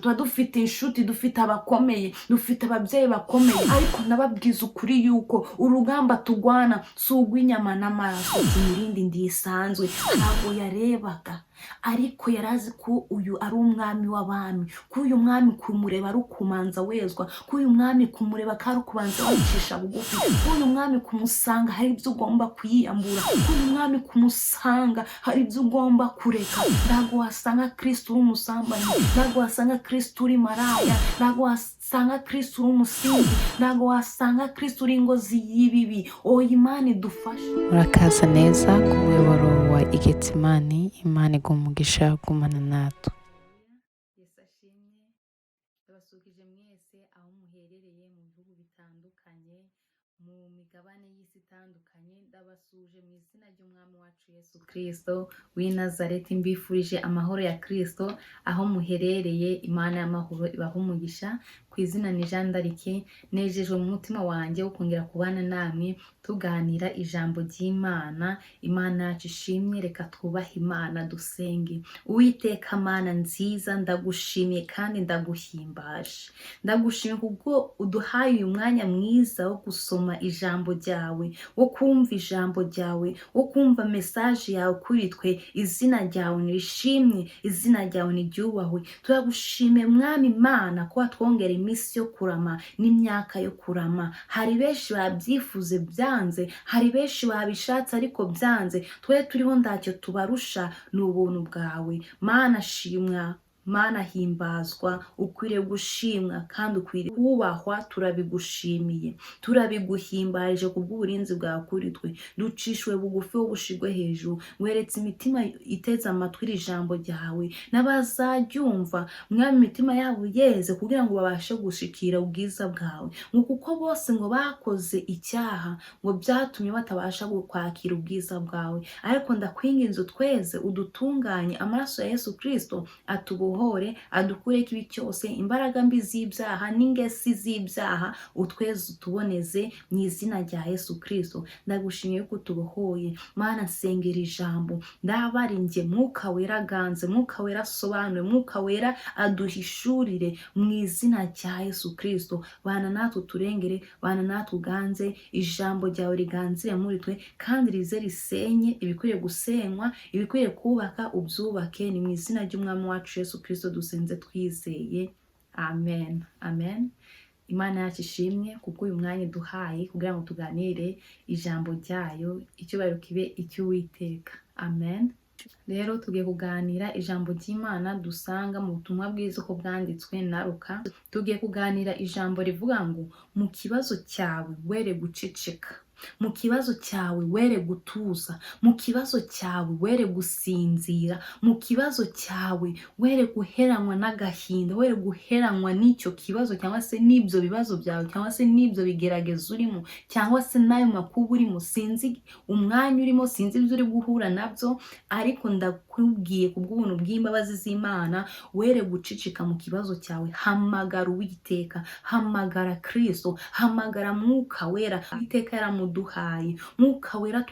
Tuba dufite inshuti, dufite abakomeye, dufite ababyeyi bakomeye, ariko nababwiza ukuri yuko urugamba tugwana si urw'inyama n'amaraso. Imirindi ntisanzwe, ntabwo yarebaga, ariko yari azi ko uyu ari umwami w'abami, ko uyu mwami kumureba ari ukumanza wezwa, ko uyu mwami kumureba ko ari ukubanza wicisha bugufi, ko uyu mwami kumusanga hari ibyo ugomba kwiyambura, ko uyu mwami kumusanga hari ibyo ugomba kureka. Ntabwo wasanga Kristo uri umusambanyi, ntabwo wasanga Kristo uri maraya, ntabwo wasanga Kristo uri umusinzi, ntabwo wasanga Kristo uri ingozi y'ibibi. Oya, Imana idufashe. Murakaza neza ku muyoboro wa Igetsimani. Imana iguha umugisha, gumana natwe. Yesu ashimwe. Ndabasuhuje mwese aho muherereye mu bihugu bitandukanye, mu migabane y'isi itandukanye. Ndabasuhuje mu izina ry'Umwami wacu Yesu Kirisito w'i Nazareti. Mbifurije amahoro ya Kirisito aho muherereye. Imana y'amahoro ibaha umugisha. Ku izina ni Jean d'Arc. Nejejwe mu mutima wanjye wo kongera kubana namwe tuganira ijambo ry'Imana. Imana yacu ishimwe. Reka twubahe Imana, dusenge. Uwiteka Mana nziza, ndagushimiye kandi ndaguhimbaje. Ndagushimiye kubwo uduhaye uyu mwanya mwiza wo gusoma ijambo ryawe, wo kumva ijambo ryawe, wo kumva message yawe kuri twe. Izina ryawe nirishimwe, izina ryawe niryubahwe. Turagushimiye, Mwami Imana, ko watwongera iminsi yo kurama n'imyaka yo kurama. Hari benshi babyifuze byanze, hari benshi babishatse ariko byanze. Twe turiho ntacyo tubarusha, ni ubuntu bwawe. Mana shimwa, Mana himbazwa, ukwiriye gushimwa kandi ukwiriye kubahwa. Turabigushimiye, turabiguhimbarije kubw'uburinzi bwawe kuri twe. Ducishwe bugufi, wowe ushigwe hejuru. Weretse imitima iteze amatwi iri jambo ryawe n'abazaryumva, Mwami, imitima yabo yeze kugira ngo babashe gushikira ubwiza bwawe, ngo kuko bose ngo bakoze icyaha, ngo byatumye batabasha kwakira ubwiza bwawe. Ariko ndakwinginze utweze, udutunganye, amaraso ya Yesu Kirisito atubohore, adukureko ikibi cyose, imbaraga mbi z'ibyaha n'ingesi z'ibyaha. Utweze, utuboneze mu izina rya Yesu Kirisito. Ndagushimiye ko utubohoye. Mana, nsengera ijambo, ndabari njye, Mwuka Wera aganze, Mwuka Wera asobanure, Mwuka Wera aduhishurire mu izina rya Yesu Kirisito. Bana natwe, uturengere, bana natwe, uganze, ijambo ryawe riganzire muri twe kandi rize risenye ibikwiriye gusenywa, ibikwiriye kubaka ubyubake. Ni mu izina ry'Umwami wacu Yesu Kirisito dusenze twizeye, amen, amen. Imana yacu ishimwe kubw'uyu mwanya duhaye kugira ngo tuganire ijambo ryayo. Icyubahiro kibe icy'Uwiteka, amen. Rero tugiye kuganira ijambo ry'Imana dusanga mu butumwa bwiza uko bwanditswe na Luka. Tugiye kuganira ijambo rivuga ngo: "Mu kibazo cyawe were guceceka, mu kibazo cyawe were gutuza, mu kibazo cyawe were gusinzira, mu kibazo cyawe were guheranwa n'agahinda, were guheranwa n'icyo kibazo cyangwa se n'ibyo bibazo byawe cyangwa se n'ibyo bigeragezo urimo cyangwa se n'ayo makuba urimo." Sinzi umwanya urimo, sinzi ibyo uri guhura nabyo, ariko ndakubwiye kubw'ubuntu bw'imbabazi z'Imana, were guceceka mu kibazo cyawe. Hamagara Uwiteka, hamagara Kristo, hamagara Mwuka Wera. Uwiteka yaramuduhaye, Mwuka Wera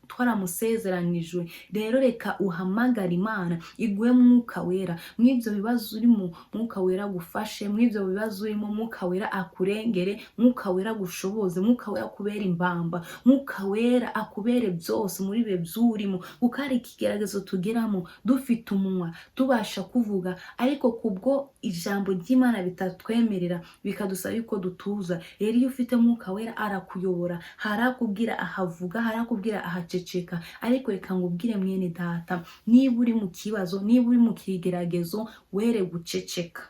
twaramusezeranijwe. Rero reka uhamagare Imana iguhe Mwuka Wera. Mw'ibyo bibazo urimo, Mwuka Wera agufashe. Mw'ibyo bibazo urimo, Mwuka Wera akurengere, Mwuka Wera agushoboze, Mwuka Wera akubere imbamba, Mwuka Wera akubere byose muri bihe by'urimo. Kuko hari ikigeragezo tugeramo dufite umunwa, tubasha kuvuga, ariko kubwo ijambo ry'Imana bitatwemerera, bikadusaba yuko dutuza. Rero iyo ufite Mwuka Wera arakuyobora, harakubwira ahavuga, harakubwira ahaceceka. Ariko reka ngubwire, mwene data, niba uri mu kibazo, niba uri mu kigeragezo, were guceceka.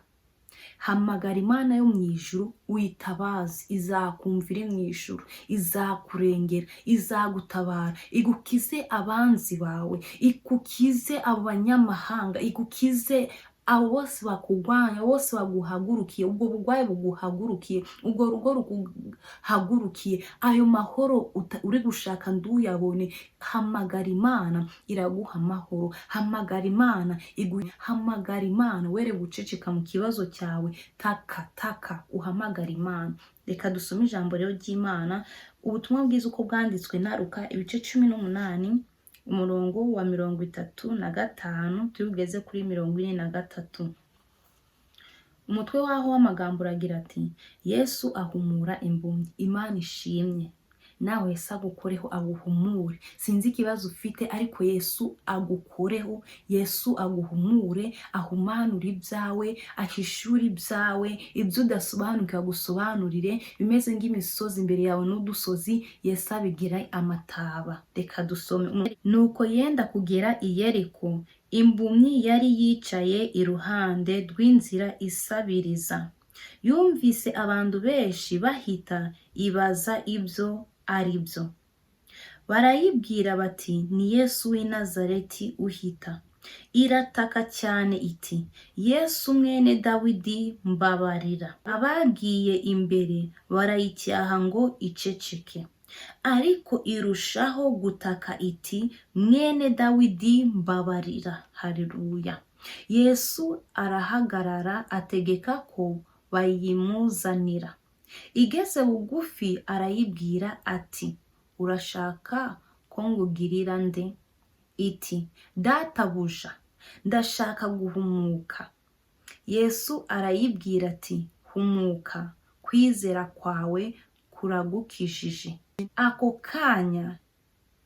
Hamagara Imana yo mu ijuru, uyitabaze, izakumva iri mu ijuru, izakurengera, izagutabara, igukize abanzi bawe, igukize abo banyamahanga, igukize abo bose bakugwanya, bose baguhagurukiye, ubwo burwayi buguhagurukiye, ubwo rugo ruguhagurukiye, ayo mahoro uri gushaka nduyabone. Hamagara Imana, iraguha amahoro. Hamagara Imana, hamagara Imana, were guceceka mu kibazo cyawe. Taka taka, uhamagara Imana. Reka dusome ijambo rero ry'Imana, ubutumwa bwiza uko bwanditswe na Luka, ibice 18, umurongo wa 35 turi bugeze kuri 43. Umutwe waho w'amagambo uragira ati: "Yesu ahumura impumyi." Imana ishimwe. Nawe Yesu agukoreho, aguhumure. Sinzi ikibazo ufite, ariko Yesu agukoreho, Yesu aguhumure, ahumanure ibyawe, ahishure ibyawe, ibyo udasobanukiwe agusobanurire. Bimeze nk'imisozi imbere yawe n'udusozi, Yesu abigira amataba. Reka dusome. Nuko yenda kugera i Yeriko, impumyi yari yicaye iruhande rw'inzira isabiriza. Yumvise abantu benshi bahita, ibaza ibyo ari byo. Barayibwira bati: "Ni Yesu w'i Nazareti uhita." Irataka cyane iti: "Yesu mwene Dawidi, mbabarira." Abagiye imbere barayicyaha ngo iceceke, ariko irushaho gutaka iti: "Mwene Dawidi, mbabarira." Haleluya! Yesu arahagarara, ategeka ko bayimuzanira. Igeze bugufi arayibwira ati: "Urashaka ko ngugirira nde?" Iti: "Databuja, ndashaka guhumuka." Yesu arayibwira ati: "Humuka, kwizera kwawe kuragukijije." Ako kanya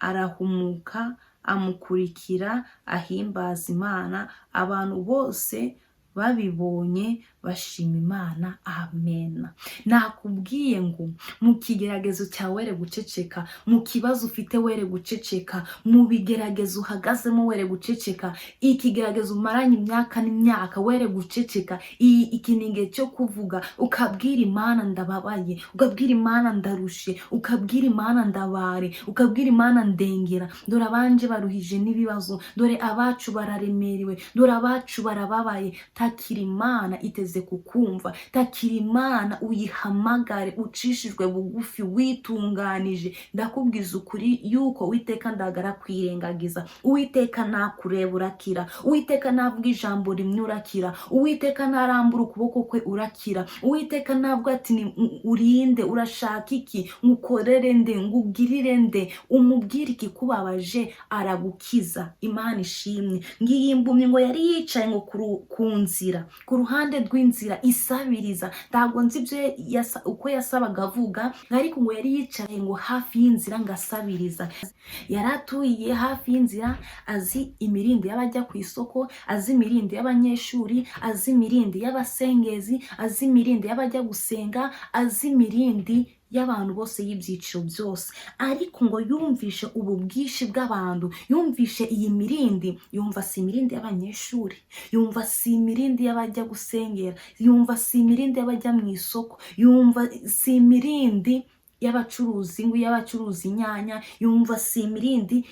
arahumuka, amukurikira, ahimbaza Imana. Abantu bose babibonye bashima Imana. Amen. Nakubwiye ngo mu kigeragezo cyawe were guceceka, mu kibazo ufite were guceceka, mu bigeragezo uhagazemo were guceceka, ikigeragezo umaranye imyaka n'imyaka were guceceka. Iyi iki ni igihe cyo kuvuga, ukabwira Imana: "Ndababaye", ukabwira Imana: "Ndarushe", ukabwira Imana: "Ndabare", ukabwira Imana: "Ndengera, dore abanje baruhije n'ibibazo, dore abacu bararemerewe, dore abacu barababaye." Takira Imana, iteze kukumva. Takira Imana, uyihamagare ucishijwe bugufi, witunganije. Ndakubwiza ukuri yuko Uwiteka ndagara kwirengagiza. Uwiteka nakureba urakira, Uwiteka navuga ijambo rimwe urakira, Uwiteka narambura ukuboko kwe urakira, Uwiteka navuga ati: "Ni urinde, urashaka iki, ngukorere nde, ngugirire nde?", umubwire ikikubabaje, aragukiza. Imana ishimwe. Ngiyi impumyi ngo yari yicaye ngo ku nzira, ku ruhande rw'inzira, isabiriza. Ntabwo nzi ibyo uko yasabaga avuga, ariko ngo yari yicaye ngo hafi y'inzira ngo asabiriza. Yari atuye hafi y'inzira, azi imirindi y'abajya ku isoko, azi imirindi y'abanyeshuri, azi imirindi y'abasengezi, azi imirindi y'abajya gusenga, azi imirindi y'abantu bose y'ibyiciro byose. Ariko ngo yumvishe ubu bwinshi bw'abantu, yumvishe iyi mirindi, yumva si imirindi y'abanyeshuri, yumva si imirindi y'abajya gusengera, yumva si imirindi y'abajya mu isoko, yumva si imirindi y'abacuruzi ngo y'abacuruza inyanya, yumva si imirindi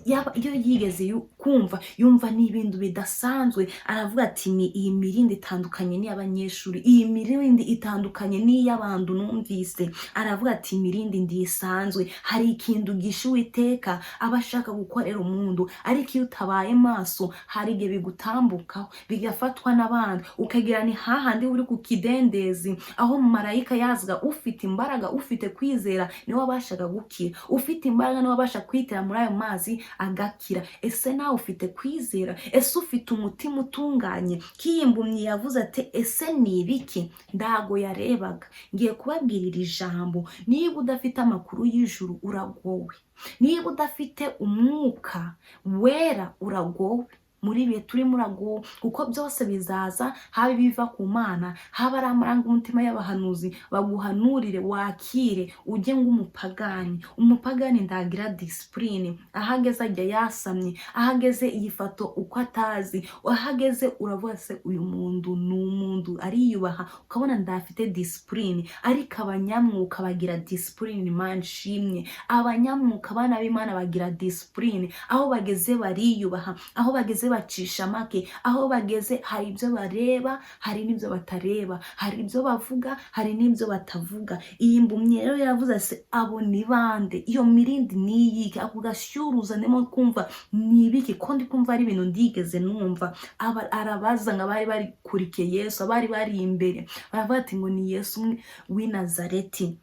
iyo yigeze kumva, yumva ni ibintu bidasanzwe. Aravuga ati: "Ni iyi mirindi itandukanye n'iy'abanyeshuri, iyi mirindi itandukanye n'iy'abantu numvise." Aravuga ati: "Imirindi ndisanzwe." Hari ikintu gisha Uwiteka aba ashaka gukorera umuntu, ariko iyo utabaye maso hari igihe bigutambukaho, bigafatwa n'abandi, ukagira ni hahandi uri ku kidendezi aho marayika yazaga. Ufite imbaraga, ufite kwizera, niwe wabashaga gukira. Ufite imbaraga niwe wabasha kwitera muri ayo mazi agakira. Ese nawe ufite kwizera? Ese ufite umutima utunganye? K'iyi mpumyi yavuze ati: "Ese ni ibiki?" Ndago yarebaga. Ngiye kubabwira iri jambo: niba udafite amakuru y'ijuru uragowe, niba udafite Umwuka Wera uragowe. Muri ibihe turimo uragowe, kuko byose bizaza, haba ibiva ku Mana, haba ari amarangamutima y'abahanuzi baguhanurire, wakire ujye ng'umupagani. Umupagani ndagira discipline, aho ageze ajya yasamye, aho ageze yifato uko atazi, aho ageze uravuga: "Se uyu muntu ni umuntu ariyubaha?" Ukabona ndafite discipline. Ariko abanyamwuka bagira discipline. Imana ishimwe. Abanyamwuka, abana b'Imana bagira discipline. Aho bageze bariyubaha, aho bageze bacisha make, aho bageze hari ibyo bareba, hari n'ibyo batareba, hari ibyo bavuga, hari n'ibyo batavuga. Iyi mpumyi rero yaravuze: "Se abo ni bande? Iyo mirindi ni iyiki? Ako gashyuruza ndimo kumva ni ibiki, ko ndi kumva ari ibintu ndigeze numva?" Aba arabaza ngo abari barikurikiye Yesu, abari bari imbere, baravuga ati ngo ni Yesu w'i Nazareti.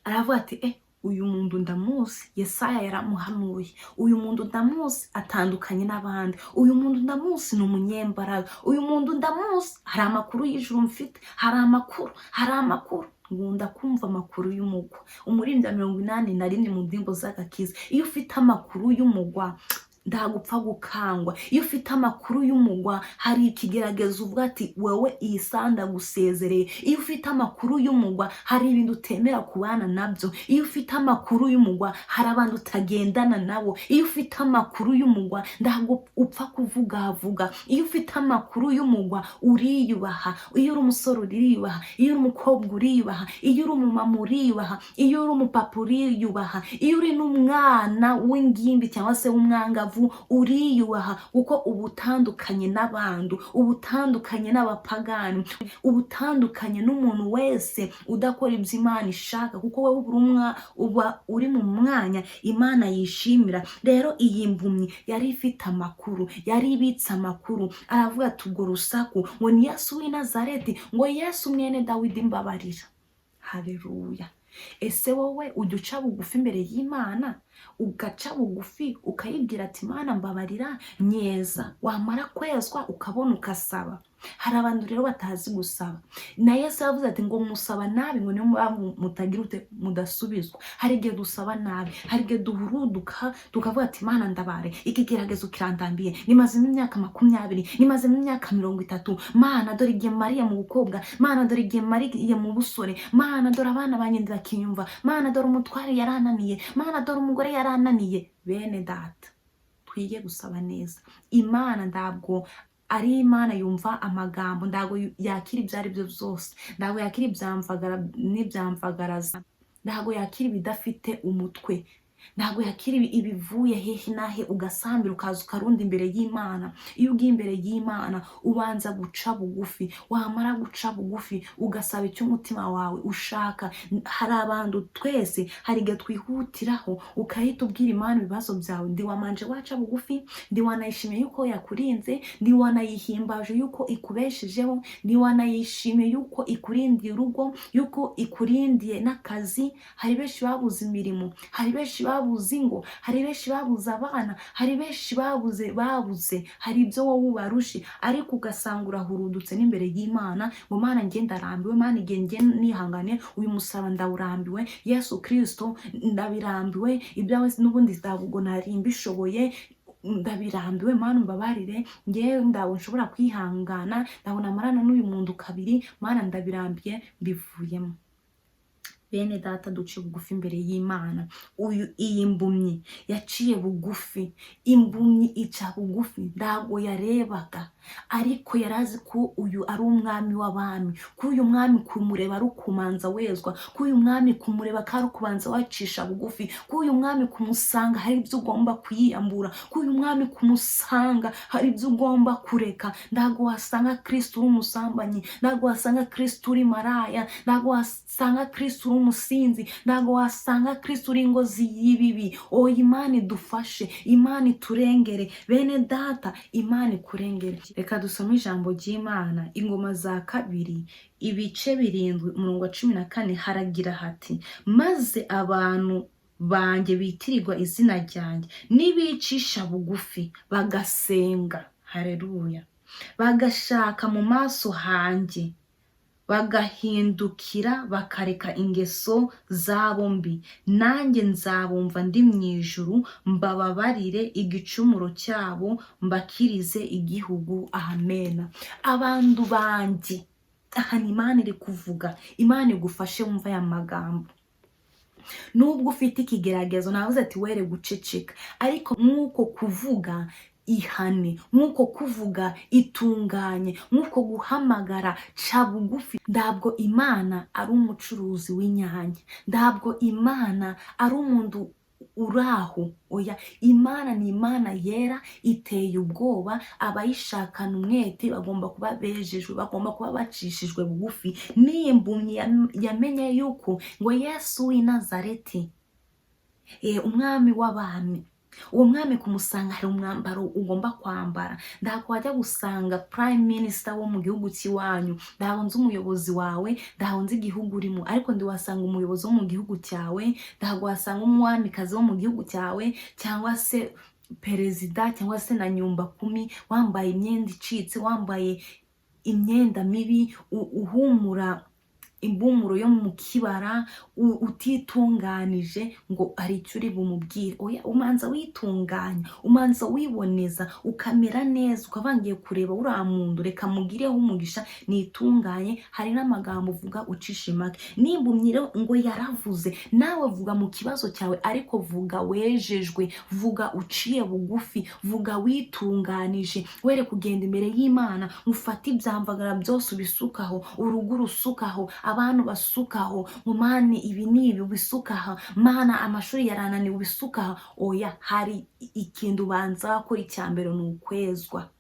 Aravuga ati: "Eh." Uyu muntu ndamuzi, Yesaya yaramuhanuye. Uyu muntu ndamuzi, atandukanye n'abandi. Uyu muntu ndamuzi, ni umunyembaraga. Uyu muntu ndamuzi, hari amakuru y'ijuru mfite, hari amakuru, hari amakuru. Nkunda kumva amakuru y'umugwa. Umuririmbyi wa 81 mu ndirimbo z'agakiza. Iyo ufite amakuru y'umugwa, ndagupfa gukangwa. Iyo ufite amakuru y'umugwa, hari ikigeragezo uvuga ati: "Wowe, iyi saha ndagusezereye." Iyo ufite amakuru y'umugwa, hari ibintu utemera kubana nabyo. Iyo ufite amakuru y'umugwa, hari abantu utagendana nabo. Iyo ufite amakuru y'umugwa, ntabwo upfa kuvugavuga. Iyo ufite amakuru y'umugwa, uriyubaha. Iyo uri umusore, uriyubaha. Iyo uri umukobwa, uriyubaha. Iyo uri umumama, uriyubaha. Iyo uri umupapa, uriyubaha. Iyo uri n'umwana w'ingimbi cyangwa se w'umwangavu, uriyubaha, kuko uba utandukanye n'abantu, uba utandukanye n'abapagani, uba utandukanye n'umuntu wese udakora ibyo Imana ishaka, kuko wowe uba uri mu mwanya Imana yishimira. Rero iyi mpumyi yari ifite amakuru, yari ibitse amakuru. Aravuga ati: "Ubwo rusaku ngo ni Yesu w'i Nazareti, ngo Yesu mwene Dawidi, mbabarira." Hareruya! Ese wowe ujya uca bugufi imbere y'Imana, ugaca bugufi ukayibwira ati: "Imana, mbabarira, nyeza"? Wamara kwezwa, ukabona ugasaba. Hari abantu rero batazi gusaba. Na Yesu yavuze ati ngo musaba nabi, ngo niyo mpamvu mutagira ute? Mudasubizwa. Hari igihe dusaba nabi, hari igihe duhuruduka tukavuga ati: "Imana, ndabare, iki geragezo kirandambiye, nimazemo imyaka 20, nimazemo imyaka 30. Mana, dore igihe mariye mu bukobwa. Mana, dore igihe mariye mu busore. Mana, dore abana banjye ndakiyumva. Mana, dore umutware yarananiye. Mana, dore umugore yarananiye." Bene data, twige gusaba neza. Imana ntabwo ari Imana yumva amagambo, ntabwo yakira ibyo ari byo byose, ntabwo yakira ibyamvagara n'ibyamvagaraza, ntabwo yakira ibidafite umutwe, ntabwo yakira ibivuye hehe nahe, ugasambira, ukaza ukarunda imbere y'Imana. Iyo ugiye imbere y'Imana, ubanza guca bugufi. Wamara guca bugufi, ugasaba icyo umutima wawe ushaka. Hari abantu twese, hari igihe twihutiraho, ukahita ubwira Imana ibibazo byawe. Ndi wamanje waca bugufi, ndi wanayishimiye yuko yakurinze, ndi wanayihimbaje yuko ikubeshejeho, ndi wanayishimiye yuko ikurindiye urugo, yuko ikurindiye n'akazi. Hari benshi babuze imirimo, hari benshi babuze ingo, hari benshi babuze abana, hari benshi babuze, babuze, hari ibyo wowe ubarushe, ariko ugasanga urahurudutse n'imbere y'Imana ngo: "Mana, njye ndarambiwe. Mana, igihe njye nihangane, uyu musaraba ndawurambiwe. Yesu Kirisito, ndabirambiwe ibyawe, n'ubundi ntabwo nari mbishoboye. Ndabirambiwe. Mana, umbabarire, ngewe ntabwo nshobora kwihangana, ndabona amarana n'uyu muntu kabiri. Mana, ndabirambiye, mbivuyemo." Bene data, duce bugufi imbere y'Imana. Uyu, iyi mbumyi yaciye bugufi. Imbumyi ica bugufi. Ntabwo yarebaga, ariko yari azi ko uyu ari umwami w'abami, ko uyu mwami kumureba ari ukumanza wezwa, ko uyu mwami kumureba ko ari ukubanza wacisha bugufi, ko uyu mwami kumusanga hari ibyo ugomba kwiyambura, ko uyu mwami kumusanga hari ibyo ugomba kureka. Ntabwo wasanga Kristo uri umusambanyi, ntabwo wasanga Kristo uri maraya, ntabwo wasanga Kristo uri umusinzi, ntabwo wasanga Kristo uri ingozi y'ibibi. Oya, Imana idufashe, Imana iturengere. Bene data, Imana ikurengere. Reka dusome ijambo ry'Imana. Ingoma za Kabiri, ibice 7, umurongo wa 14, haragira hati: "Maze abantu banjye bitirirwa izina ryanjye nibicisha bugufi, bagasenga," hareruya, "bagashaka mu maso hanjye, bagahindukira bakareka ingeso zabo mbi, nanjye nzabumva ndi mu ijuru, mbababarire igicumuro cyabo, mbakirize igihugu." Amena. Abantu banjye, aha ni Imana iri kuvuga. Imana igufashe wumva aya magambo. Nubwo ufite ikigeragezo, navuze ati were guceceka, ariko nk'uko kuvuga ihane, nk'uko kuvuga itunganye, nk'uko guhamagara ca bugufi. Ntabwo Imana ari umucuruzi w'inyanya, ntabwo Imana ari umuntu uraho. Oya, Imana ni Imana yera, iteye ubwoba. Abayishakana umwete bagomba kuba bejejwe, bagomba kuba bacishijwe bugufi. N'iyi mbumyi yamenye yuko ngo Yesu w'i Nazareti, umwami w'abami. Uwo mwami kumusanga hari umwambaro ugomba kwambara. Ntabwo wajya gusanga prime minister wo mu gihugu cy'iwanyu. Ntabwo nzi umuyobozi wawe, ntabwo nzi igihugu urimo, ariko ndiwasanga umuyobozi wo mu gihugu cyawe. Ntabwo wasanga umwamikazi wo mu gihugu cyawe, cyangwa se perezida, cyangwa se na nyumba kumi, wambaye imyenda icitse, wambaye imyenda mibi, uhumura impumuro yo mu kibara, utitunganije, ngo hari icyo uri bumubwire. Oya, umanza witunganya, umanza wiboneza, ukamera neza, ukavuga: "Ngiye kureba uriya muntu, reka mugireho umugisha, nitunganye." Hari n'amagambo uvuga ucisha make. Nimbumyi rero ngo yaravuze. Nawe vuga mu kibazo cyawe, ariko vuga wejejwe, vuga uciye bugufi, vuga witunganije. Were kugenda imbere y'Imana ufate ibyamvagara byose ubisukaho, urugo urusukaho, abantu basukaho, ngo: "Mana, ibi ni ibi," ubisukaho, "Mana, amashuri yarananiwe," ubisukaho. Oya, hari ikintu ubanza wakora. Icya mbere ni ukwezwa,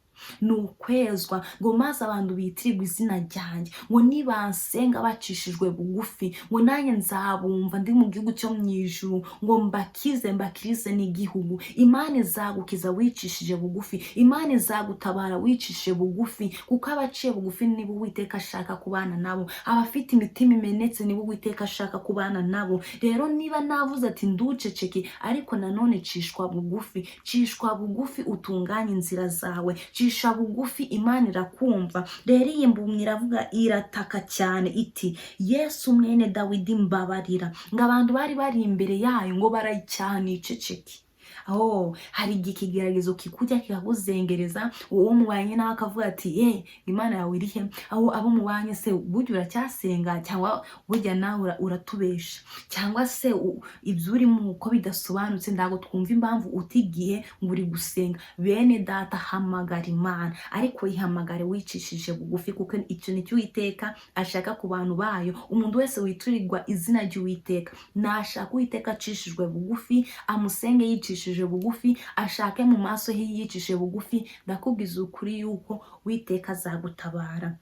ni ukwezwa. Ngo maze abantu bitirirwa izina ryanjye, ngo nibansenga bacishijwe bugufi, ngo nanjye nzabumva ndi mu gihugu cyo mu ijuru, ngo mbakize, mbakirize n'igihugu. Imana izagukiza wicishije bugufi, Imana izagutabara wicishije bugufi, kuko abaciye bugufi nibo Uwiteka ashaka kubana nabo, abafite imitima imenetse nibo Uwiteka ashaka kubana nabo. Rero niba navuze ati nduceceke, ariko nanone cishwa bugufi, cishwa bugufi, utunganye inzira zawe, cisha bugufi, Imana irakumva. Rero iyi mbumyi iravuga, irataka cyane iti: "Yesu mwene Dawidi, mbabarira." Ngo abantu bari bari imbere yayo ngo barayicyaha niceceke. Oh, hari igihe ikigeragezo kikujya kikakuzengereza, uwo mubanye nawe akavuga ati: "Ye, Imana yawe irihe?" Aho abo mubanye se: "Burya uracyasenga?" Cyangwa: "Burya nawe uratubesha," cyangwa se "Ibyo urimo uko bidasobanutse, ntabwo twumva impamvu utigiye ngo uri gusenga." Bene data, hamagara Imana, ariko yihamagare wicishije bugufi, kuko icyo nicyo Uwiteka ashaka ku bantu bayo. Umuntu wese witurirwa izina ry'Uwiteka nashaka Uwiteka acishijwe bugufi, amusenge yicishije bugufi, ashake mu maso he yicishije bugufi. Ndakubwiza ukuri yuko Uwiteka azagutabara.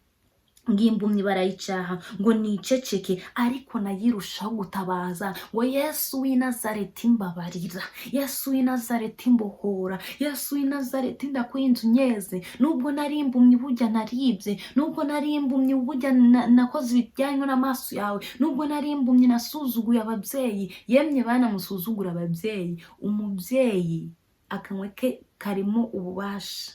Ngimbumyi barayicaha ngo niceceke, ariko nayirushaho gutabaza ngo: "Yesu w'i Nazareti, mbabarira. Yesu w'i Nazareti, mbohora. Yesu w'i Nazareti, ndakwinze unyeze. Nubwo nari imbumyi, burya naribye. Nubwo nari imbumyi, burya nakoze ibijyanye n'amaso yawe. Nubwo nari imbumyi, nasuzuguye ababyeyi." Yemye banamusuzugura ababyeyi. Umubyeyi akanwa ke karimo ububasha,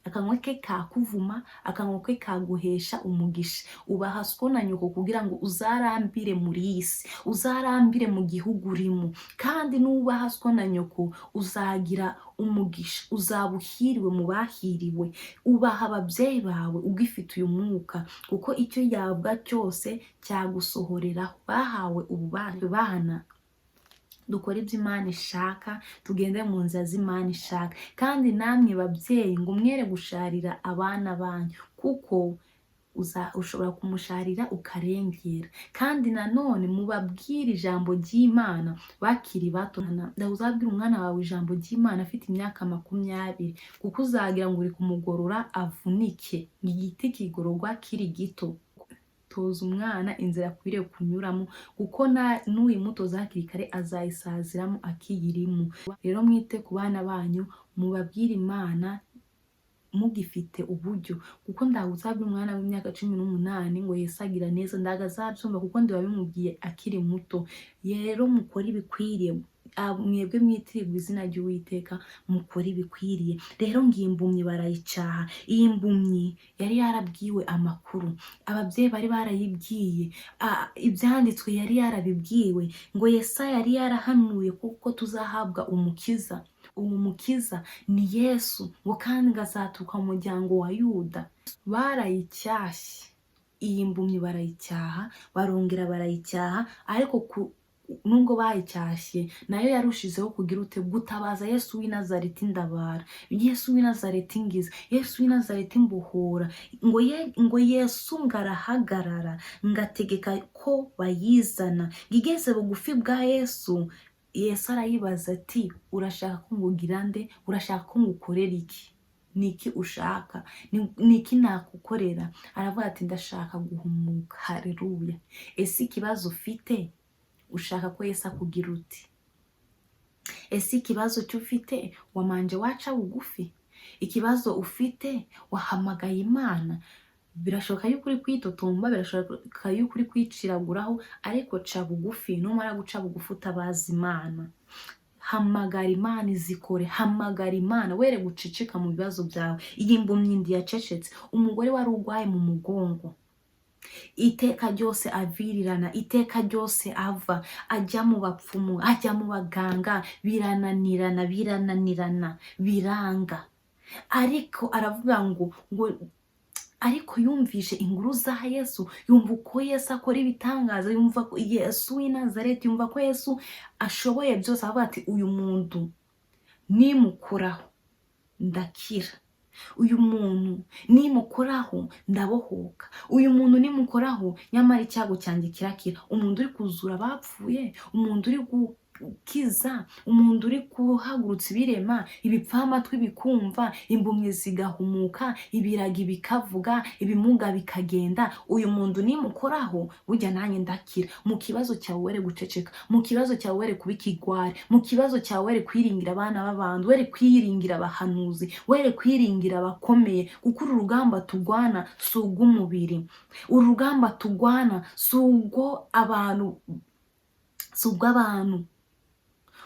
akanwa ke kakuvuma, akanwa ke kaguhesha umugisha. Ubaha so na nyoko kugira ngo uzarambire muri iyi si, uzarambire mu gihugu urimo. Kandi nubaha so na nyoko uzagira umugisha, uzaba uhiriwe mu bahiriwe. Ubaha ababyeyi bawe ugifite uyu mwuka, kuko icyo yavuga cyose cyagusohoreraho. Bahawe ububasha. Bana, dukore ibyo Imana ishaka, tugende mu nzira z'Imana ishaka. Kandi namwe babyeyi, ngo mwere gusharira abana banyu, kuko ushobora kumusharira ukarengera. Kandi nanone mubabwire ijambo ry'Imana bakiri bato. Uzabwira umwana wawe ijambo ry'Imana afite imyaka 20, kuko uzagira ngo uri kumugorora avunike. Igiti kigororwa kiri gito. Toza umwana inzira akwiriye kunyuramo, kuko n'uyimutoza hakiri kare azayisaziramo akiyirimo. Rero mwite ku bana banyu, mubabwire Imana mugifite uburyo, kuko ntabwo uzabwira umwana w'imyaka 18 ngo Yesu agira neza, ntabwo azabyumva, kuko ndiba bimubwiye akiri muto. Rero mukore ibikwiriye. Mwebwe mwitirirwa izina ry'Uwiteka, mukore ibikwiriye. Rero ngiyi mbumyi barayicaha. Iyi mbumyi yari yarabwiwe amakuru, ababyeyi bari barayibwiye, ibyanditswe yari yarabibwiwe, ngo Yesaya yari yarahanuye kuko tuzahabwa umukiza. Uwo mukiza ni Yesu, ngo kandi ngo azaturuka mu muryango wa Yuda. Barayicyashye iyi mbumyi, barayicyaha, barongera barayicyaha, ariko nubwo bayicyashye nayo yarushizeho kugira ute? Gutabaza: "Yesu w'i Nazareti, ndabara. Yesu w'i Nazareti, ngiza. Yesu w'i Nazareti, mbohora." Ngo Yesu ngo arahagarara, ngategeka ko bayizana. Ngo igeze bugufi bwa Yesu, Yesu arayibaza ati: "Urashaka ko ngugira nde? Urashaka ko ngukorera iki? Ni iki ushaka? Ni iki nakukorera?" Aravuga ati: "Ndashaka guhumuka." Hareruya! Ese ikibazo ufite, ushaka ko Yesu akugira uti? Ese ikibazo cy'ufite wamanje waca bugufi? Ikibazo ufite wahamagaye Imana? Birashoboka yuko uri kwitotomba, birashoboka yuko uri kwiciraguraho, ariko ca bugufi. Numara guca bugufi, utabaza Imana, hamagara Imana izikore. Hamagara Imana, were guceceka mu bibazo byawe. Iyi mbumyi ndiyacecetse. Umugore wari urwaye mu mugongo, iteka ryose avirirana, iteka ryose ava ajya mu bapfumu, ajya mu baganga, birananirana, birananirana, biranga. Ariko aravuga ngo ariko yumvishe inkuru za Yesu, yumva uko Yesu akora ibitangaza, yumva ko Yesu w'i Nazareti, yumva ko Yesu ashoboye byose. Avuga ati: "Uyu muntu nimukoraho ndakira, uyu muntu nimukoraho ndabohoka, uyu muntu nimukoraho nyamara icyago cyanjye kirakira." Umuntu uri kuzura abapfuye, umuntu uri gukiza, umuntu uri guhagurutsa ibirema, ibipfamatwi bikumva, impumyi zigahumuka, ibiragi bikavuga, ibimuga bikagenda, uyu muntu nimukoraho burya nanjye ndakira. Mu kibazo cyawe were guceceka, mu kibazo cyawe were kuba ikigwari, mu kibazo cyawe were kwiringira abana b'abantu, were kwiringira abahanuzi, were kwiringira abakomeye, kuko uru rugamba turwana si urw'umubiri. Uru rugamba turwana si urwo abantu, si urw'abantu.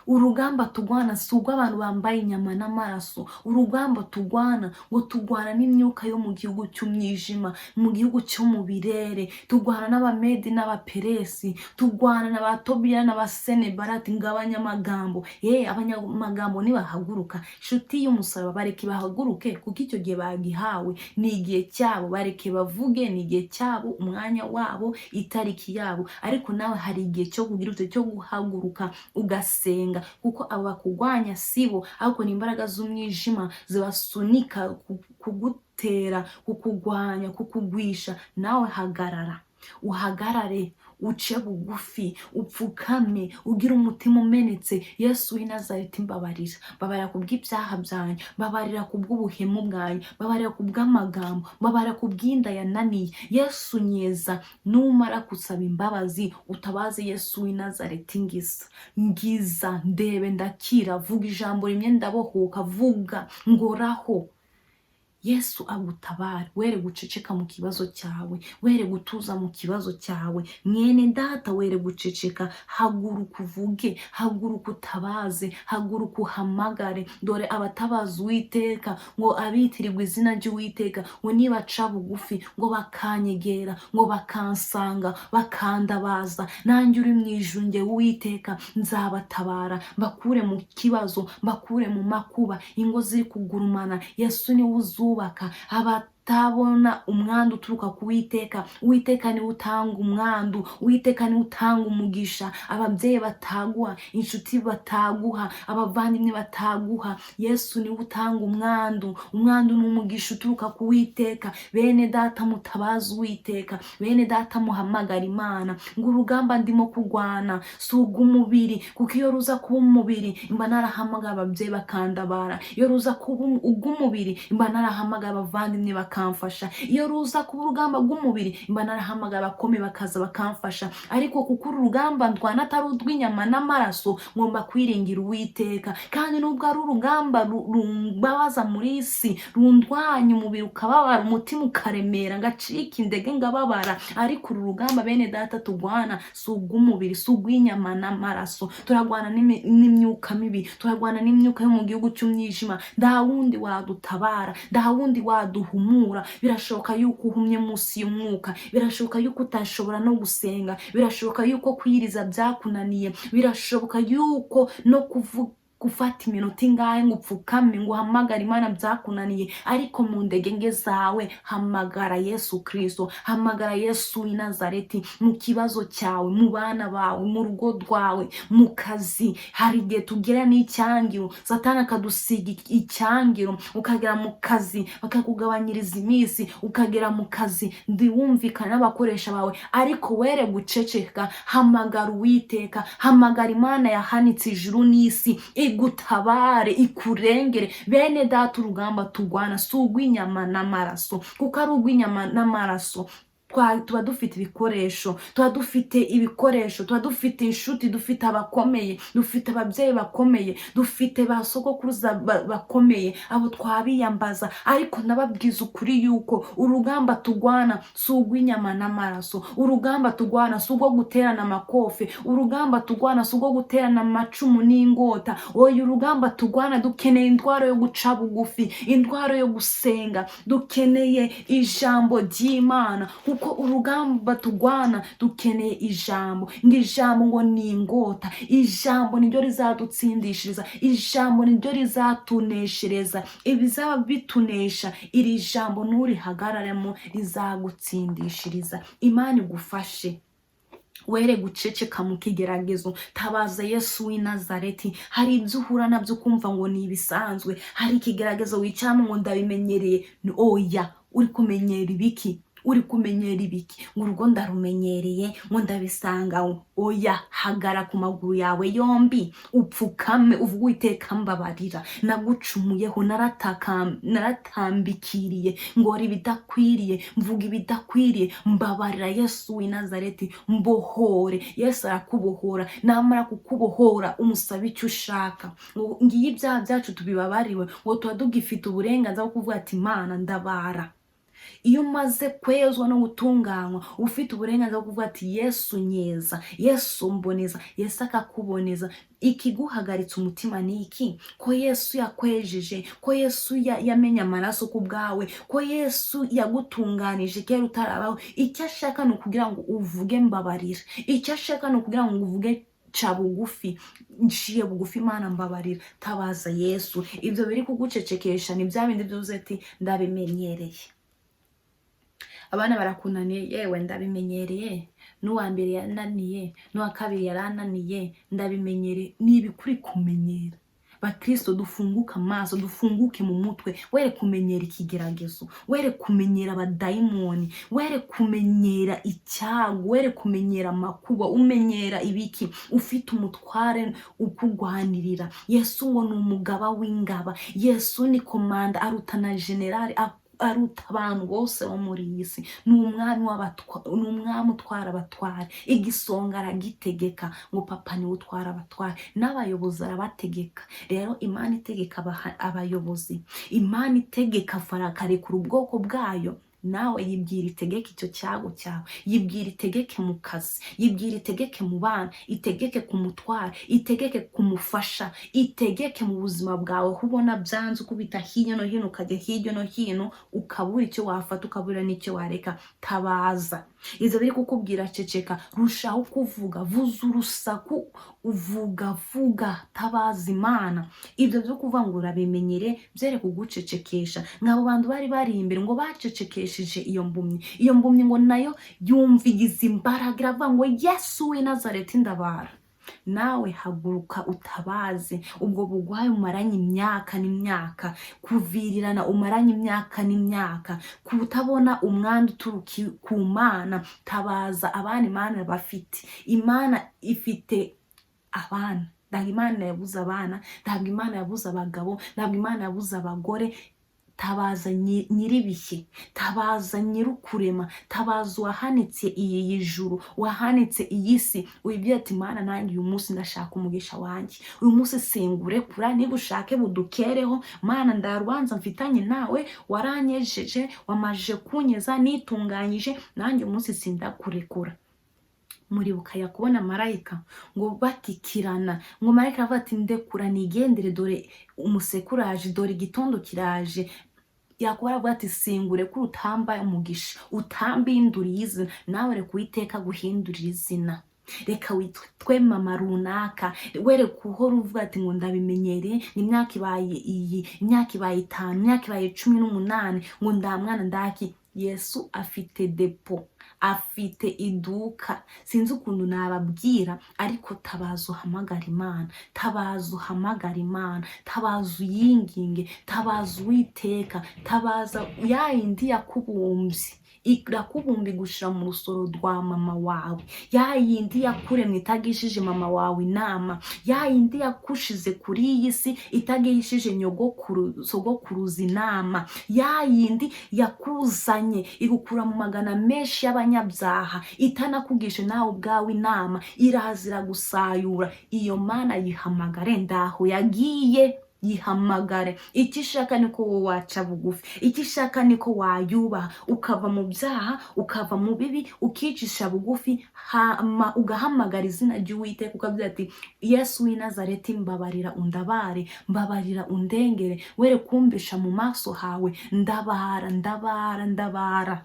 Urugamba turwana si urw'abantu bambaye inyama n'amaraso. Urugamba turwana, ngo turwana n'imyuka yo mu gihugu cy'umwijima, mu gihugu cyo mu birere. Turwana n'Abamedi n'Abaperesi, turwana na ba Tobiya n'Abasenebarati. Ngo abanyamagambo ye, abanyamagambo nibahaguruka, inshuti y'umusaraba, bareke bahaguruke, kuko icyo gihe bagihawe, ni igihe cyabo. Bareke bavuge, ni igihe cyabo, umwanya wabo, itariki yabo. Ariko nawe hari igihe cyo kugira ute? Cyo guhaguruka ugasenga, kuko abo bakugwanya sibo, ahubwo ni imbaraga z'umwijima zibasunika kugutera, kukugwanya, kukugwisha. Nawe hagarara, uhagarare, uce bugufi, upfukame, ugire umutima umenetse. Yesu w'i Nazareti, mbabarira, mbabarira kubw'ibyaha byanjye, mbabarira kubw'ubuhemu bwanjye, mbabarira kubw'amagambo, mbabarira kubw'inda yananiye. Yesu, nyeza. Numara gusaba imbabazi, utabaze Yesu w'i Nazareti: "Ngiza, ngiza, ndebe ndakira, vuga ijambo rimwe ndabohoka, vuga ngoraho." Yesu agutabare. Were guceceka mu kibazo cyawe, were gutuza mu kibazo cyawe. Mwene data, were guceceka. Haguruka uvuge, haguruka utabaze, haguruka uhamagare. Dore abatabaza Uwiteka, ngo abitirirwa izina ry'Uwiteka, ngo nibaca bugufi, ngo bakanyegera, ngo bakansanga, bakandabaza, nanjye uri mu ijuru, njye Uwiteka nzabatabara, mbakure mu kibazo, mbakure mu makuba. Ingo ziri kugurumana, Yesu niwe uzubaka. Abatabona umwandu uturuka ku Witeka, Uwiteka niwe utanga umwandu, Uwiteka niwe utanga umugisha. Ababyeyi bataguha, inshuti bataguha, abavandimwe bataguha, Yesu niwe utanga umwandu. Umwandu ni umugisha uturuka ku Witeka. Bene data, mutabaza Uwiteka. Bene data, muhamagara Imana ngo urugamba ndimo kurwana si urw'umubiri, kuko iyo ruza kuba umubiri mba narahamagara ababyeyi bakandabara, iyo ruza kuba urw'umubiri mba narahamagara abavandimwe bakamfasha, iyo ruza kuba urugamba rw'umubiri mba narahamagara abakomeye bakaza bakamfasha. Ariko kuko uru rugamba ndwana atari urw'inyama n'amaraso, ngomba kwiringira Uwiteka. Kandi nubwo ari urugamba rumbabaza muri isi, rundwanya, umubiri ukababara, umutima ukaremera, ngacika indege, ngababara, ariko uru rugamba, bene data, turwana si urw'umubiri, si urw'inyama n'amaraso. Turarwana n'imyuka mibi, turarwana n'imyuka yo mu gihugu cy'umwijima. Nta wundi wadutabara, nta wundi waduhumura. Birashoboka yuko uhumye munsi y'umwuka, birashoboka yuko utashobora no gusenga, birashoboka yuko kwiriza byakunaniye, birashoboka yuko no kuvuga, gufata iminota ingahe ngo upfukame, ngo uhamagare Imana byakunaniye. Ariko mu ndege nke zawe hamagara Yesu Kirisito, hamagara Yesu w'i Nazareti mu kibazo cyawe, mu bana bawe, mu rugo rwawe, mu kazi. Hari igihe tugira n'icyangiro, Satani akadusiga icyangiro, ukagera mu kazi bakakugabanyiriza iminsi, ukagera mu kazi ntiwumvikane n'abakoresha bawe. Ariko were guceceka, hamagara Uwiteka, hamagara Imana yahanitse ijuru n'isi, igutabare, ikurengere. Bene data, urugamba turwana si urw'inyama n'amaraso, kuko ari urw'inyama n'amaraso. Tuba dufite ibikoresho, tuba dufite ibikoresho, tuba dufite inshuti, dufite abakomeye, dufite ababyeyi bakomeye, dufite ba sogokuruza bakomeye, abo twabiyambaza. Ariko ndababwiza ukuri yuko urugamba tugwana si urw'inyama n'amaraso. Urugamba tugwana si urwo guterana amakofe. Urugamba tugwana si urwo guterana amacumu n'ingota. Oya, urugamba tugwana, dukeneye indwara yo guca bugufi, indwara yo gusenga, dukeneye ijambo ry'Imana, kuko urugamba tugwana dukeneye ijambo. Ngo ijambo ngo ni ingota, ijambo niryo rizadutsindishiriza, ijambo niryo rizatuneshereza ibizaba bitunesha. Iri jambo nurihagararemo rizagutsindishiriza. Imana igufashe, were guceceka mu kigeragezo. Tabaza Yesu w'i Nazareti. Hari ibyo uhura nabyo ukumva ngo ni ibisanzwe, hari ikigeragezo wicaramo ngo ndabimenyereye. Oya, uri kumenyera ibiki? Uri kumenyera ibiki? Ngo urugo ndarumenyereye, ngo ndabisanga. Oya, hagara ku maguru yawe yombi, upfukame, uvuge: "Uwiteka, mbabarira, nagucumuyeho, naratambikiriye, ngora ibidakwiriye, mvuga ibidakwiriye. Mbabarira Yesu w'i Nazareti, mbohore." Yesu arakubohora. Namara kukubohora, umusaba icyo ushaka. Ngo ngiye ibyaha byacu tubibabariwe, ngo tuba tugifite uburenganzira bwo kuvuga ati: "Imana, ndabara." Iyo umaze kwezwa no gutunganywa, ufite uburenganzira bwo kuvuga ati: "Yesu, nyeza. Yesu, mboneza." Yesu akakuboneza. Ikiguhagaritse umutima ni iki, ko Yesu yakwejeje, ko Yesu yamenye amaraso ku bwawe, ko Yesu yagutunganije kera utarabaho? Icyo ashaka ni ukugira ngo uvuge mbabarira. Icyo ashaka ni ukugira ngo uvuge ca bugufi, nciye bugufi, Imana, mbabarira. Tabaza Yesu. Ibyo biri kugucecekesha ni bya bindi byuzuye ati ndabimenyereye. Abana barakunaniye, yewe ndabimenyereye, n'uwa mbere yananiye, n'uwa kabiri yarananiye, ndabimenyereye. Ni ibikuri kumenyera. Bakristo, dufunguke amaso, dufunguke mu mutwe. Were kumenyera ikigeragezo, were kumenyera abadayimoni, were kumenyera icyago, were kumenyera amakuba. Umenyera ibiki ufite umutware ukugwanirira? Yesu ngo ni umugaba w'ingaba. Yesu ni komanda, aruta na generali, aruta abantu bose bo muri iyi si. Ni umwami ni umwami utwara abatware. Igisonga aragitegeka, ngo papa niwe utwara abatware, n'abayobozi arabategeka. Rero Imana itegeka abayobozi, Imana itegeka Farawo akarekura ubwoko bwayo, nawe yibwira itegeke icyo cyago cyawe, yibwira itegeke mu kazi, yibwira itegeke mu bana, itegeke ku mutware, itegeke ku mufasha, itegeke mu buzima bwawe. Aho ubona byanze, ukubita hirya no hino, ukajya hirya no hino, ukabura icyo wafata, ukabura n'icyo wareka, tabaza. Ibyo biri kukubwira ceceka, rushaho kuvuga, vuza urusaku, uvuga, vuga, tabaza Imana. Ibyo byo kuvuga ngo urabimenyere byere kugucecekesha. Nk'abo bantu bari bari imbere ngo bacecekesheje iyo mpumyi, iyo mpumyi ngo nayo yumva igize imbaraga, iravuga ngo: "Yesu w'i Nazareti, ndabara." Nawe haguruka utabaze ubwo bugwayi umaranye imyaka n'imyaka, kuvirirana umaranye imyaka n'imyaka, kutabona umwanda uturuka ku Mana. Tabaza. Abana Imana bafite, Imana ifite abana. Ntabwo Imana yabuze abana, ntabwo Imana yabuze abagabo, ntabwo Imana yabuze abagore. Tabaza nyir'ibihe, tabaza nyir'ukurema, tabaza uwahanitse iyi y'ijuru, wahanitse iyi si. Wibwira ati: "Mana, nanjye uyu munsi ndashaka umugisha wanjye. Uyu munsi singurekura, niba ushake budukereho. Mana, ndarubanza mfitanye nawe, waranyejeje, wamajije kunyeza, nitunganyije, nanjye uyu munsi sindakurekura." Muribuka Yakobo na marayika ngo batikirana, ngo marayika aravuga ati: "Ndekura nigendere, dore umuseke uraje, dore igitondo kiraje." Yakobo aravuga ati: "Singurekura utambaye umugisha, utambinduriye izina." Nawe reka Uwiteka guhindurira izina, reka witwe mama runaka. Wereka uhora uvuga ati ngo ndabimenyereye, ni imyaka ibaye iyi, imyaka ibaye 5, imyaka ibaye 18, ngo ndamwana ndaki. Yesu afite depo, afite iduka. Sinzi ukuntu nababwira, ariko tabaza, uhamagara Imana, tabaza, uhamagara Imana, tabaza, uyinginge, tabaza Uwiteka, tabaza ya yindi yakubumbye. Irakubumba igushira mu rusoro rwa mama wawe, ya yindi yakuremye itagishije mama wawe inama, ya yindi yakushize kuri iyi si itagishije nyogokuru sogokuruza inama, ya yindi yakuzanye igukura mu magana menshi y'abanyabyaha itanakugishe nawe ubwawe inama, iraza iragusayura. Iyo Mana yihamagare, ndaho yagiye, yihamagare. Icyo ishaka niko wowe waca bugufi, icyo ishaka niko wayubaha, ukava mu byaha, ukava mu bibi, ukicisha bugufi, hama ugahamagara izina ry'Uwiteka, ukavuga ati: "Yesu w'i Nazareti, mbabarira undabare, mbabarira undengere, were kumvisha mu maso hawe, ndabara, ndabara, ndabara."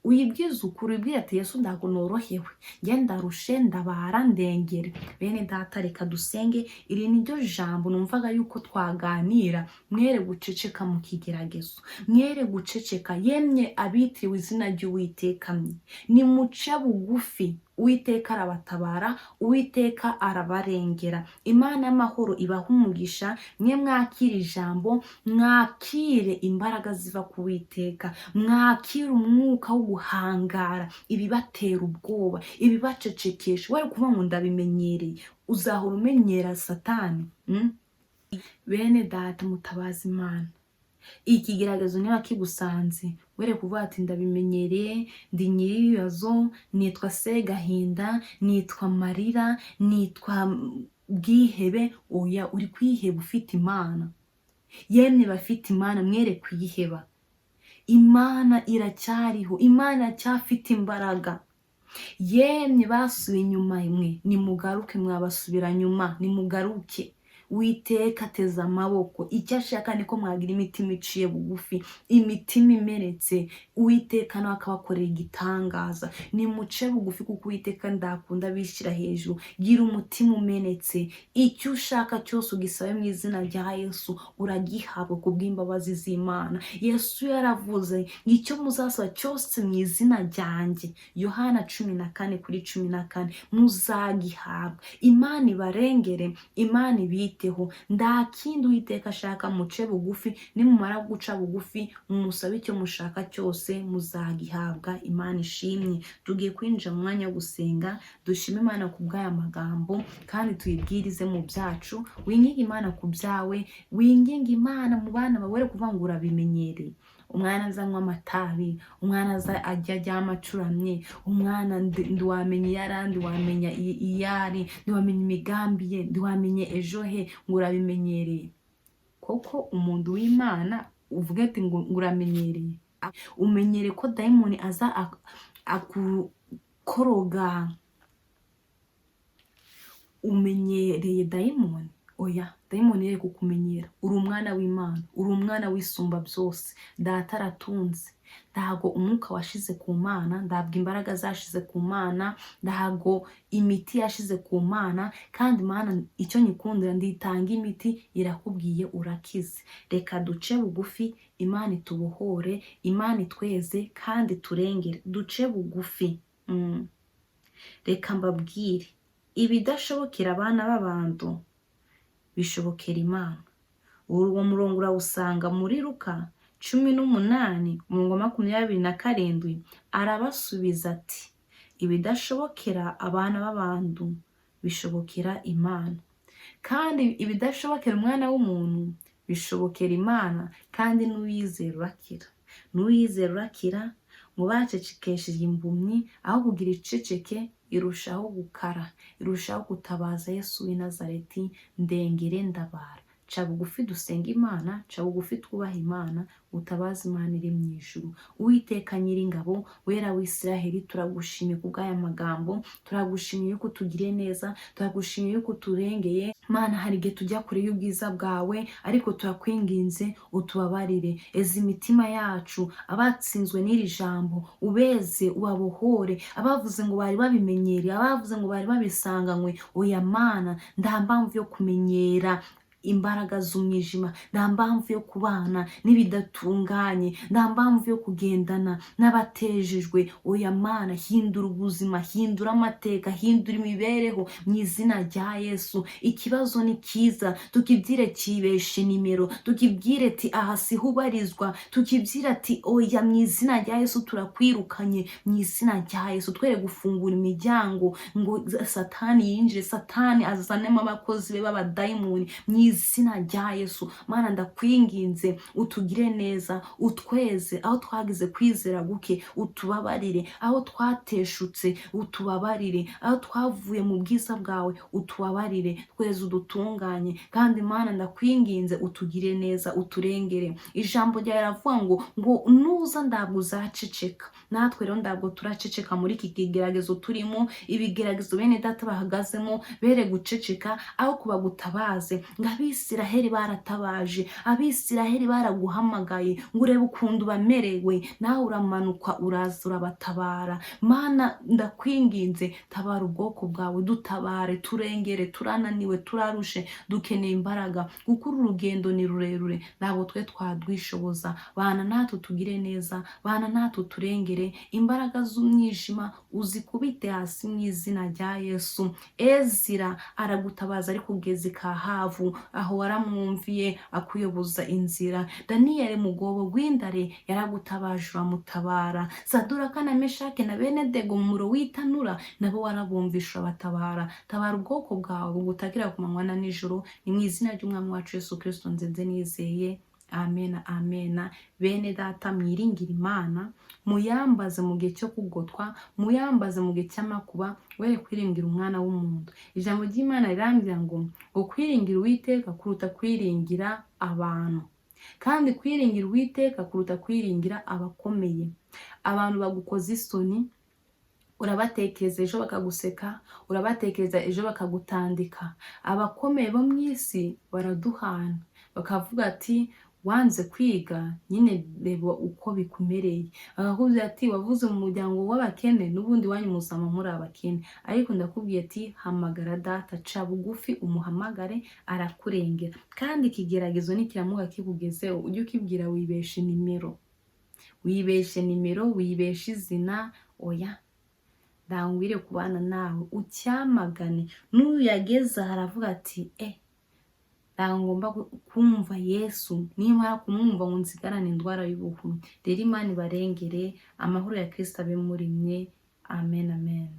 Uyibwize ukuri, uyibwire ati: "Yesu, ntabwo norohewe, njye ndarushe, ndabara, ndengere." Bene data, reka dusenge. Iri ni ryo jambo numvaga yuko twaganira. Mwere guceceka mu kigeragezo, mwere guceceka. Yemye abitiriwe izina ry'Uwiteka mwe, nimuce bugufi, Uwiteka arabatabara, Uwiteka arabarengera. Imana y'amahoro ibaha umugisha. Mwe mwakire ijambo, mwakire imbaraga ziva ku Witeka, mwakire umwuka wo guhangara ibibatera ubwoba, ibibacecekesha. Wari kuvuga ngo ndabimenyereye, uzahora umenyera Satani, Bene data, mutabaza Imana. Ikigeragezo niba kigusanze, were kuvuga ati: "Ndabimenyereye, ndi nyir'ibibazo, nitwa Segahinda, nitwa Marira, nitwa Bwihebe." Oya, uri kwiheba ufite Imana. Yemwe bafite Imana, mwere kwiheba. Imana iracyariho, Imana iracyafite imbaraga. Yemwe basubiye inyuma mwe, nimugaruke. Mwabasubira nyuma, nimugaruke. Witeka ateze amaboko. Icyo ashaka niko mwagira imitima iciye bugufi, imitima imenetse, Uwiteka nawe akabakorera igitangaza. Nimuce bugufi, kuko Uwiteka ndakunda bishyira hejuru. Gira umutima umenetse, icyo ushaka cyose ugisabe mu izina rya Yesu, uragihabwa ku bw'imbabazi z'Imana. Yesu yaravuze ngo: "Icyo muzasaba cyose mu izina ryanjye", Yohana 14:14, muzagihabwa. Imana ibarengere, Imana ibiteho. Nta kindi Uwiteka ashaka, muce bugufi. Nimumara guca bugufi, mumusabe icyo mushaka cyose, muzagihabwa. Imana ishimwe. Tugiye kwinjira mu mwanya wo gusenga, dushime Imana ku bw'aya magambo kandi tuyibwirize mu byacu. Winginge Imana ku byawe, winginge Imana mu bana bawe. Were kuvuga ngo urabimenyereye. Umwana azanywa amatabi, umwana aza ajya aryama acuramye, umwana ntiwamenya iyo ari, ntiwamenya iyo ari, ntiwamenya imigambi ye, ntiwamenya ejo he, ngo urabimenyereye. Koko umuntu w'Imana uvuga ati ngo uramenyereye, umenyere ko dayimoni aza akukoroga, umenyereye dayimoni? Oya, dayimoni yere kukumenyera. Uri umwana w'Imana, uri umwana w'Isumba byose. Data aratunze. Ntago umwuka washize ku Mana, ntabwo imbaraga zashize ku Mana, ntago imiti yashize ku Mana. Kandi Imana icyo nyikundira, nditanga imiti, irakubwiye urakize. Reka duce bugufi, Imana itubohore, Imana itweze kandi turengere. Duce bugufi. Reka mbabwire, ibidashobokera abana b'abantu bishobokera Imana. Uwo murongo urawusanga muri Luka 18, umurongo wa 27. Arabasubiza ati: "Ibidashobokera abana b'abantu bishobokera Imana." Kandi ibidashobokera umwana w'umuntu bishobokera Imana. Kandi n'uwizera urakira, n'uwizera urakira. Ngo bacecekesheje impumyi, aho kugira iceceke irushaho gukara, irushaho gutabaza: "Yesu w'i Nazareti, ndengere, ndabara." Ca bugufi dusenga Imana, ca bugufi twubaha Imana, utabaza Imana iri mu ijuru. Uwiteka Nyiringabo, Wera w'Isiraheli, turagushimiye kubw'aya magambo, turagushimiye yuko utugiriye neza, turagushimiye yuko uturengeye. Mana, hari igihe tujya kure y'ubwiza bwawe, ariko turakwinginze utubabarire. Eza imitima yacu. Abatsinzwe n'iri jambo ubeze, ubabohore. Abavuze ngo bari babimenyereye, abavuze ngo bari babisanganywe, oya Mana, nta mpamvu yo kumenyera. imbaraga z'umwijima, nta mpamvu yo kubana n'ibidatunganye, nta mpamvu yo kugendana n'abatejejwe. Oya Mana, hindura ubuzima, hindura amateka, hindura imibereho mu izina rya Yesu. Ikibazo ni kiza, tukibwire kibeshe nimero, tukibwire ati aha siho ubarizwa, tukibwire ati oya, mu izina rya Yesu turakwirukanye, mu izina rya Yesu. Twere gufungura imiryango ngo Satani yinjire, Satani azanemo abakozi be b'abadayimoni, mu izina rya Yesu. Mana, ndakwinginze utugire neza, utweze aho twagize kwizera guke, utubabarire aho twateshutse, utubabarire aho twavuye mu bwiza bwawe, utubabarire, tweze udutunganye. Kandi Mana, ndakwinginze utugire neza, uturengere. Ijambo ryawe riravuga ngo nuza ntabwo uzaceceka. Natwe rero ntabwo turaceceka muri iki kigeragezo turimo, ibigeragezo bene data bahagazemo, bere guceceka aho kubagutabaze. Ngo Abisiraheli baratabaje, Abisiraheli baraguhamagaye ngo urebe ukuntu bamerewe, nawe uramanuka uraza urabatabara. Mana, ndakwinginze tabara ubwoko bwawe, dutabare, turengere, turananiwe, turarushe, dukeneye imbaraga kuko uru rugendo ni rurerure, ntabwo twe twadwishoboza. Bana natwe, tugire neza, bana natwe, turengere. Imbaraga z'umwijima uzikubite hasi mu izina rya Yesu. Ezira aragutabaza ari kugezi ka Havu, aho waramwumviye akuyoboza inzira. Daniyeli mu rwobo rw'intare yaragutabaje uramutabara. Saduraka na Meshake na Benedego mu muriro w'itanura nabo warabumvisha urabatabara. Tabara ubwoko bwawe bugutakira ku manywa na nijoro. Ni mu izina ry'Umwami wacu Yesu Kristo nzenze nizeye, amena, amena. Bene data, mwiringire Imana, muyambaze mu gihe cyo kugotwa, muyambaze mu gihe cy'amakuba, were kwiringira umwana w'umuntu. Ijambo ry'Imana rirambwira ngo kwiringira Uwiteka kuruta kwiringira abantu, kandi kwiringira Uwiteka kuruta kwiringira abakomeye. Abantu bagukoza isoni, urabatekereza ejo bakaguseka, urabatekereza ejo bakagutandika. Abakomeye bo mu isi baraduhana bakavuga ati wanze kwiga nyine, reba uko bikumereye. Bakakubwira ati wavuze mu muryango w'abakene, n'ubundi iwanyu muzama muri abakene. Ariko ndakubwiye ati hamagara data, ca bugufi umuhamagare, arakurengera. Kandi ikigeragezo nikiramuka kikugezeho, ujye ukibwira wibeshe nimero, wibeshe nimero, wibeshe izina. Oya, ndangwire kubana nawe, ucyamagane. N'uyu yageze aha aravuga ati ntabwo ngomba kumva Yesu, nimara kumwumva ngo nsigarane indwara y'ubuhumyi. Rero Imana ibarengere, amahoro ya Kristo abe muri mwe. Amen, amen.